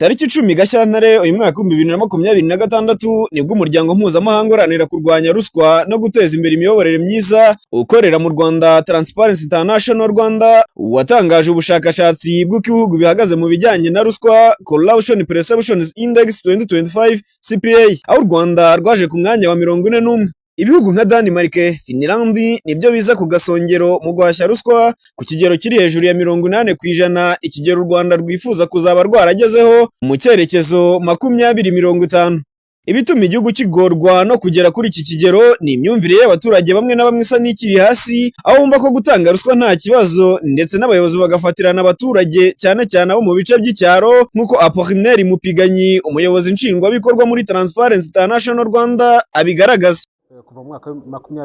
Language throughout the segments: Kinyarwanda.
Tariki 10 Gashyantare uyu mwaka w'2026 nibwo umuryango mpuzamahanga uharanira kurwanya ruswa no guteza imbere imiyoborere myiza ukorera mu Rwanda, Transparency International Rwanda, watangaje ubushakashatsi bw'uko ibihugu bihagaze mu bijyanye na ruswa, Corruption Perceptions Index 2025 CPI, aho u Rwanda rwaje ku mwanya wa 41. Ibihugu nka Denmark, Finland nibyo biza ku gasongero mu guhashya ruswa ku kigero kiri hejuru ya 80%, ikigero u Rwanda rwifuza kuzaba rwaragezeho mu cyerekezo 2050. Ibituma igihugu kigorwa no kugera kuri iki kigero ni imyumvire y'abaturage bamwe na bamwe isa n'ikiri hasi, aho bumva ko gutanga ruswa nta kibazo, ndetse n'abayobozi bagafatirana abaturage, cyane cyane abo mu bice by'icyaro, nk'uko Apollinaire Mupiganyi, umuyobozi nshingwabikorwa muri Transparency International Rwanda, abigaragaza. Kuva mu mwaka wa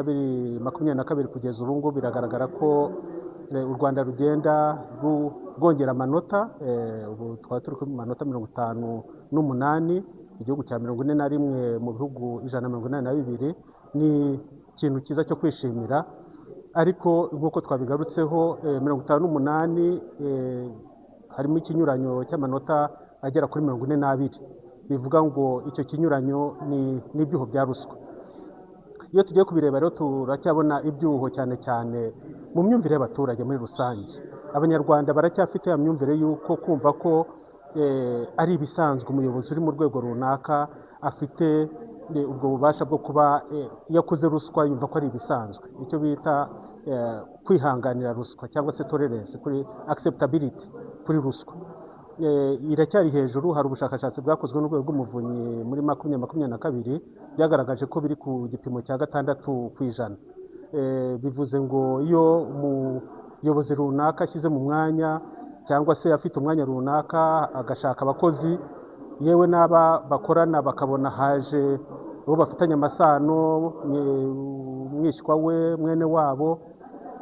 2022 kugeza ubu ngubu biragaragara ko u Rwanda rugenda rwongera amanota. Ubu twaba turi ku manota 58, igihugu cya 41 mu bihugu 182. Ni ikintu cyiza cyo kwishimira, ariko nk'uko twabigarutseho, 58 harimo ikinyuranyo cy'amanota agera kuri 42. Bivuga ngo icyo kinyuranyo ni n'ibyuho bya ruswa. Iyo tugiye kubireba rero, turacyabona ibyuho cyane cyane mu myumvire y'abaturage muri rusange. Abanyarwanda baracyafite ya myumvire y'uko kumva ko ari ibisanzwe, umuyobozi uri mu rwego runaka afite ubwo bubasha bwo kuba iyo akoze ruswa yumva ko ari ibisanzwe, icyo bita kwihanganira ruswa cyangwa se tolerance kuri acceptability kuri ruswa iracyari hejuru. Hari ubushakashatsi bwakozwe n'urwego rw'umuvunyi muri 2022, byagaragaje ko biri ku gipimo cya 6%. Bivuze ngo iyo umuyobozi runaka ashyize mu mwanya cyangwa se afite umwanya runaka, agashaka abakozi, yewe n'aba bakorana, bakabona haje uwo bafitanye amasano, mwishywa we, mwene wabo,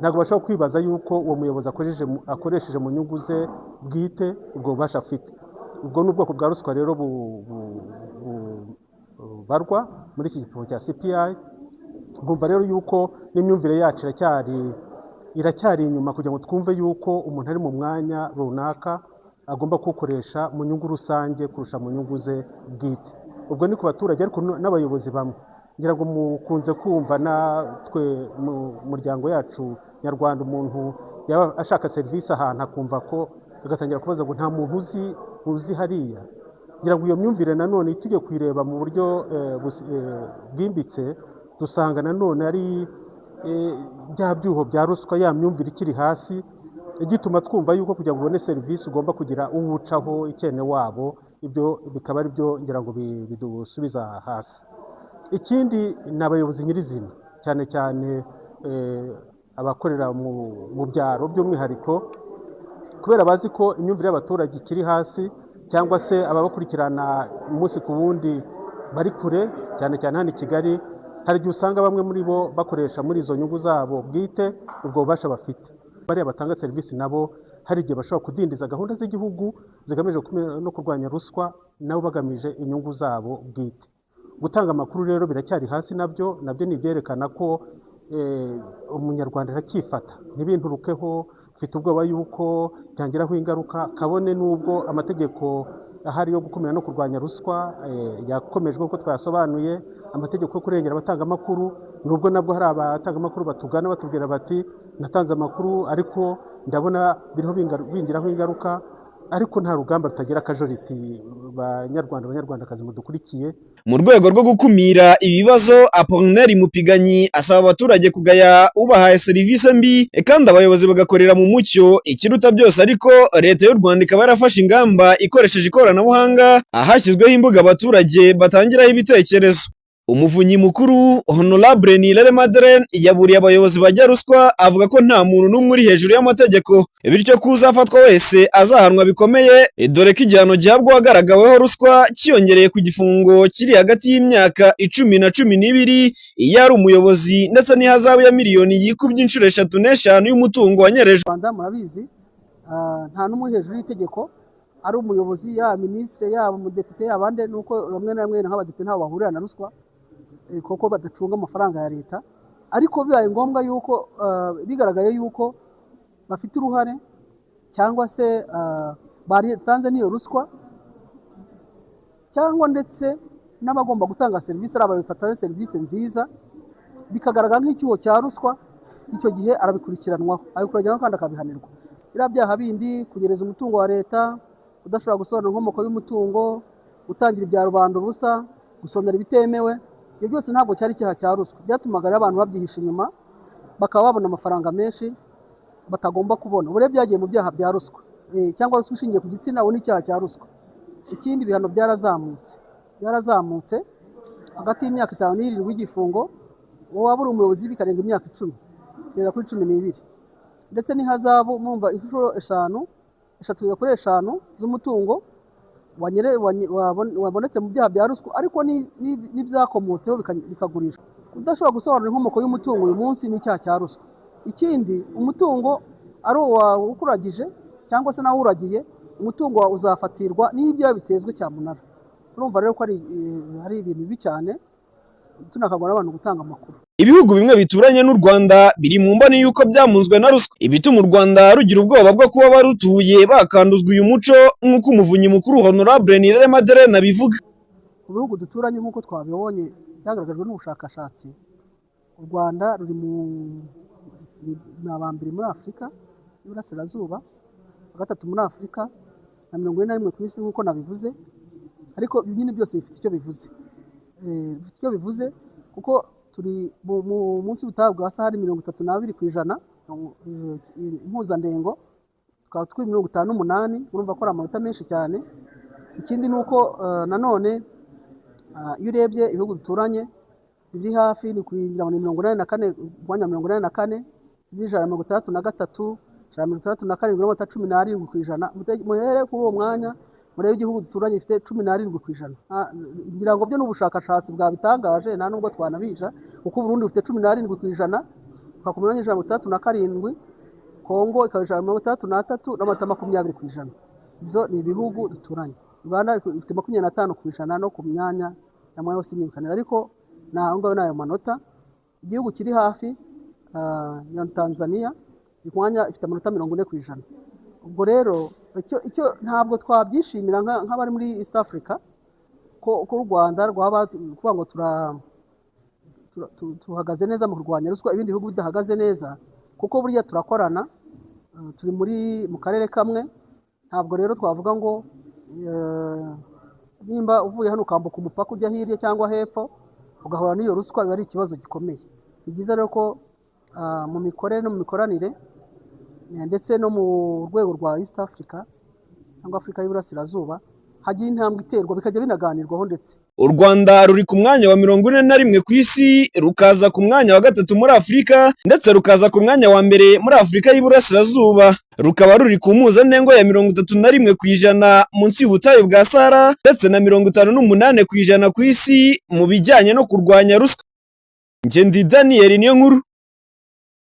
ntabwo bashobora kwibaza yuko uwo muyobozi akoresheje mu nyungu ze bwite ubwo bubasha afite. Ubwo ni ubwoko bwa ruswa rero bubarwa muri iki gipimo cya CPI. Nkumva rero yuko n'imyumvire yacu iracyari inyuma kugira ngo twumve yuko umuntu ari mu mwanya runaka agomba kuwukoresha mu nyungu rusange kurusha mu nyungu ze bwite. Ubwo ni ku baturage, ariko n'abayobozi bamwe, ngira ngo mukunze kumva natwe mu muryango yacu nyarwanda, umuntu yaba ashaka serivisi ahantu akumva ko agatangira kubaza ngo nta muntu uzi hariya. Ngira ngo iyo myumvire nanone tujye kuyireba mu buryo bwimbitse, dusanga nanone ari bya byuho bya ruswa, ya myumvire ikiri hasi igituma twumva yuko kugira ngo ubone serivisi ugomba kugira uwucaho icyene wabo. Ibyo bikaba ari byo ngira ngo bidusubiza hasi. Ikindi ni abayobozi nyirizina, cyane cyane abakorera mu byaro by'umwihariko, kubera bazi ko imyumvire y'abaturage ikiri hasi, cyangwa se ababakurikirana umunsi ku wundi bari kure, cyane cyane hano i Kigali, hari igihe usanga bamwe muri bo bakoresha muri izo nyungu zabo bwite ubwo bubasha bafite. Bariya batanga serivisi nabo hari igihe bashobora kudindiza gahunda z'igihugu zigamije gukumira no kurwanya ruswa, nabo bagamije inyungu zabo bwite. Gutanga amakuru rero biracyari hasi nabyo, ni ibyerekana ko umunyarwanda aracyifata ntibinturukeho, mfite ubwoba yuko byangiraho ingaruka, kabone n'ubwo amategeko ahari yo gukumira no kurwanya ruswa yakomejwe nk'uko twayasobanuye, amategeko yo kurengera abatangamakuru, nubwo nabwo hari abatangamakuru batugana batubwira bati: "Natanze amakuru ariko ndabona biriho bingiraho ingaruka." Ariko nta rugamba rutagira akajoriti. Banyarwanda, banyarwandakazi mudukurikiye, Mu rwego rwo gukumira ibibazo, Apollinaire Mupiganyi asaba abaturage kugaya ubahaye serivisi mbi, kandi abayobozi bagakorera mu mucyo. Ikiruta byose ariko, Leta y'u Rwanda ikaba yarafashe ingamba ikoresheje ikoranabuhanga, ahashyizweho imbuga abaturage batangiraho ibitekerezo. Umuvunyi mukuru Honorable Nirere Madeleine yaburiye abayobozi bajya ruswa, avuga ko nta muntu n'umwe uri hejuru y'amategeko, bityo ko uzafatwa wese azahanwa bikomeye, dore ko igihano gihabwa uwagaragaweho ruswa cyiyongereye ku gifungo kiri hagati y'imyaka 10 na 12 iyo ari umuyobozi, ndetse n'ihazabu ya miliyoni yikubye inshuro eshatu n'eshanu y'umutungo wanyerejwe. Rwanda murabizi, nta n'umwe uri hejuru y'itegeko, ari umuyobozi, yaba minisitiri, yaba umudepite, yaba ande. Nuko bamwe na bamwe nk'abadepite ntaho bahurira na ruswa, kuko badacunga amafaranga ya leta. Ariko bibaye ngombwa yuko bigaragaye yuko bafite uruhare cyangwa se batanze n'iyo ruswa. cyangwa ndetse n'abagomba gutanga serivisi ari abayobozi batanze serivisi nziza, bikagaragara nk'icyuho cya ruswa, icyo gihe arabikurikiranwaho, abikurikiranwaho kandi akabihanirwa. Biriya byaha bindi, kunyereza umutungo wa leta, kudashobora gusobanura inkomoko y'umutungo, gutangira ibya rubanda ubusa, gusonera ibitemewe, ibyo byose ntabwo cyari icyaha cya ruswa. Byatumaga rero abantu babyihisha inyuma, bakaba babona amafaranga menshi batagomba kubona. Ubu rero byagiye mu byaha bya ruswa. Cyangwa ruswa ishingiye ku gitsina, ubu ni icyaha cya ruswa. Ikindi, ibihano byarazamutse, byarazamutse hagati y'imyaka 5 n' 7 y'igifungo, waba uri umuyobozi bikarenga imyaka 10 kugeza kuri 12, ndetse n'ihazabu murumva inshuro eshanu, 3 kugeza kuri 5 z'umutungo wabonetse mu byaha bya ruswa, ariko n'ibyakomotseho bikagurishwa. Kudashobora gusobanura inkomoko y'umutungo uyu munsi ni icyaha cya ruswa. Ikindi, umutungo ari uwakuragije cyangwa se nawe uragiye, umutungo wawe uzafatirwa n'ibyawe bitezwe cyamunara. Urumva rero ko ari ibintu bibi cyane, tunakangurira n'abantu gutanga amakuru. Ibihugu bimwe bituranye n'u Rwanda biri mu mboni y'uko byamunzwe na ruswa, ibituma u Rwanda rugira ubwoba bwo kuba barutuye bakanduzwa uyu muco, nk'uko Umuvunyi Mukuru Honorable Nirere Madeleine abivuga. Mu bihugu duturanye, nk'uko twabibonye byagaragajwe n'ubushakashatsi, u Rwanda ruri mu ni aba mbere muri Afurika y'Iburasirazuba, gatatu muri Afurika na 41 ku isi, nk'uko nabivuze. Ariko ibi nyine byose bifite icyo bivuze, bifite icyo bivuze kuko turi munsi y'ubutayu bwa Sahara 32%, impuzandengo tukaba turi 58. Urumva ko ari amanota menshi cyane. Ikindi ni uko nanone iyo urebye ibihugu duturanye biri hafi, ni kugira ngo ni 84, umwanya wa 84 n'163, 167 n'amanota 17%. Muhere kuri uwo mwanya murebe igihugu duturanye gifite 17%. Ngira ngo byo ni ubushakashatsi bwabitangaje, nta nubwo twanabisha, kuko Burundi bufite 17%, tukaba ku mwanya 167, Kongo ikaba 163 n'amanota 20%. Ibyo ni ibihugu duturanye. Uganda ifite 25% no ku myanya ya mwanya wose imyibukanira, ariko ni aho ngaho, ni ayo manota. Igihugu kiri hafi ya Tanzania iri ku mwanya, ifite amanota 40%. Ubwo rero icyo ntabwo twabyishimira nk'abari muri East Africa ko u Rwanda rwaba kuvuga ngo tuhagaze neza mu kurwanya ruswa, ibindi bihugu bidahagaze neza, kuko burya turakorana, turi mu karere kamwe. Ntabwo rero twavuga ngo nimba uvuye hano ukambuka umupaka ujya hirya cyangwa hepfo ugahura n'iyo ruswa, biba ari ikibazo gikomeye. Ni byiza rero ko mu mikorere no mu mikoranire, ndetse no mu rwego rwa East Africa cyangwa Afurika y'Iburasirazuba, hagira intambwe iterwa, bikajya binaganirwaho ndetse. U Rwanda ruri ku mwanya wa 41 ku isi, rukaza ku mwanya wa gatatu muri Afurika, ndetse rukaza ku mwanya wa mbere muri Afurika y'Iburasirazuba. Rukaba ruri ku mpuzandengo ya 31% munsi y'ubutayu bwa Sahara, ndetse na 58% ku isi mu bijyanye no kurwanya ruswa. Njye ndi Daniel Niyonkuru.